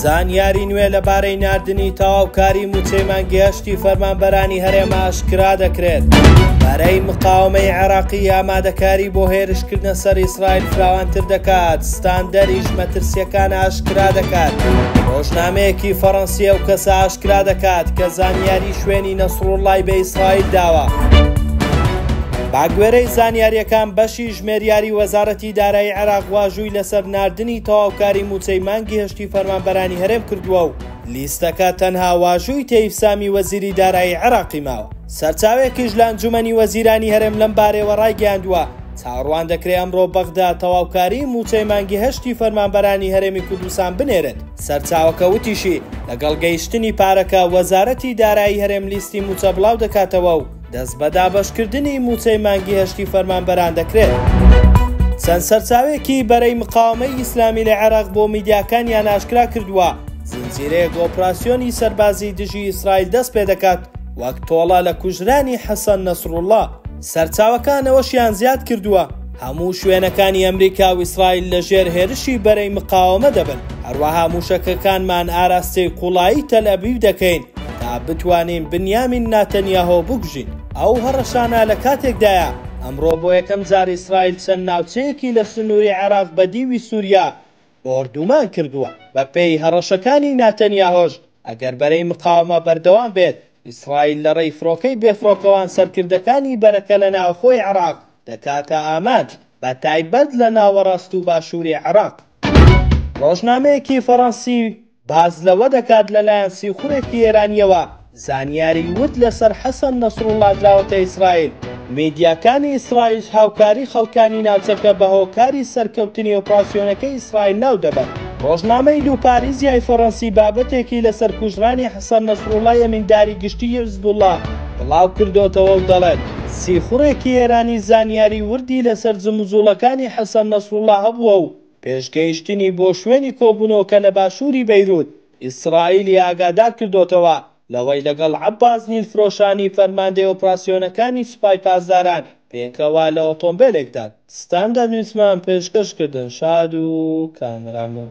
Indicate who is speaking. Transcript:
Speaker 1: زانیاری نوێ لەبارەی ناردنی تەواوکاری مووچەی مانگی هەشتی فەرمانبەرانی هەرێم ئاشکرا دەکرێت. بەرەی مقاوەمەی عێراقی ئامادەکاری بۆ هێرشکردنە سەر ئیسرائیل فراوانتر دەکات، ستاندەریش مەترسییەکان ئاشکرا دەکات. ڕۆژنامەیەکی فەڕەنسی ئەو کەسە ئاشکرا دەکات کە زانیاری شوێنی نەسروڵڵای بە ئیسرائیل داوە. بەگوێرەی زانیارییەکان بەشی ژمێریاری وەزارەتی دارایی عێراق واژووی لەسەر ناردنی تەواوکاری مووچەی مانگی هەشتی فەرمانبەرانی هەرێم کردووە و لیستەکە تەنها واژووی تەیف سامی وەزیری دارایی عێراقی ماوە. سەرچاوەیەکیش لە ئەنجومەنی وەزیرانی هەرێم لەم بارەیەوە ڕایگەیاندووە، چاوەڕوان دەکرێت ئەمڕۆ بەغدا تەواوکاریی مووچەی مانگی هەشتی فەرمانبەرانی هەرێمی کوردستان بنێرێت. سەرچاوەکە وتیشی، لەگەڵ گەیشتنی پارەکە، وەزارەتی دارایی هەرێم لیستی مووچە بڵاودەکاتەوە و دەست بە دابەشکردنی مووچەی مانگی هەشتی فەرمانبەران دەکرێت. چەند سەرچاوەیەکی بەرەی مقاوەمەی ئیسلامی لە عێراق بۆ میدیاکانیان ئاشکرا کردووە، زنجیرەیەک ئۆپراسیۆنی سەربازی دژی ئیسرائیل دەست پێدەکات وەک تۆڵە لە کوژرانی حەسەن نەسروڵڵا. سەرچاوەکان ئەوەشیان زیاد کردووە، هەموو شوێنەکانی ئەمریکا و ئیسرائیل لەژێر هێرشی بەرەی مقاوەمە دەبن، هەروەها مووشەکەکانمان ئاراستەی قوڵایی تەلئەبیب دەکەین تا بتوانین بنیامین ناتەنیاهۆ بکوژین. ئەو هەڕەشانە لە کاتێکدایە، ئەمڕۆ بۆ یەکەم جار ئیسرائیل چەند ناوچەیەکی لە سنووری عێراق بە دیوی سووریا بۆردومان کردووە. بەپێی هەڕەشەکانی ناتەنیاهۆش، ئەگەر بەرەی مقاوەمە بەردەوام بێت، ئیسرائیل لەڕێی فڕۆکەی بێفڕۆکەوان سەرکردەکانی بەرەکە لە ناوخۆی عێراق دەکاتە ئامانج، بەتایبەت لە ناوەڕاست و باشووری عێراق. ڕۆژنامەیەکی فەڕەنسی باس لەوە دەکات لەلایەن سیخوڕێکی ئێرانییەوە زانیاری ورد لەسەر حەسەن نەسروڵڵا دراوەتە ئیسرائیل، میدیاکانی ئیسرائیلش هاوکاری خەڵکانی ناوچەکە بە هۆکاری سەرکەوتنی ئۆپراسیۆنەکەی ئیسرائیل ناودەبەن. ڕۆژنامەی لو پاریزیای فەڕەنسی بابەتێکی لەسەر کوژرانی حەسەن نەسروڵڵای ئەمینداری گشتیی حزبوڵڵا بڵاوکردۆتەوە و دەڵێت، سیخوڕێکی ئێرانی زانیاری وردی لەسەر جموجوڵەکانی حەسەن نەسروڵڵا هەبووە و پێش گەیشتنی بۆ شوێنی کۆبوونەوەکە لە باشووری بەیروت، ئیسرائیلی ئاگادار کردۆتەوە لەوەی لەگەڵ عەباس نیلفرۆشانی فەرماندەی ئۆپراسیۆنەکانی سوپای پاسداران پێکەوە لە ئۆتۆمبێلێکدان. ستاندەر نیوزمان پێشکەش کردن شاد و کامەران بن.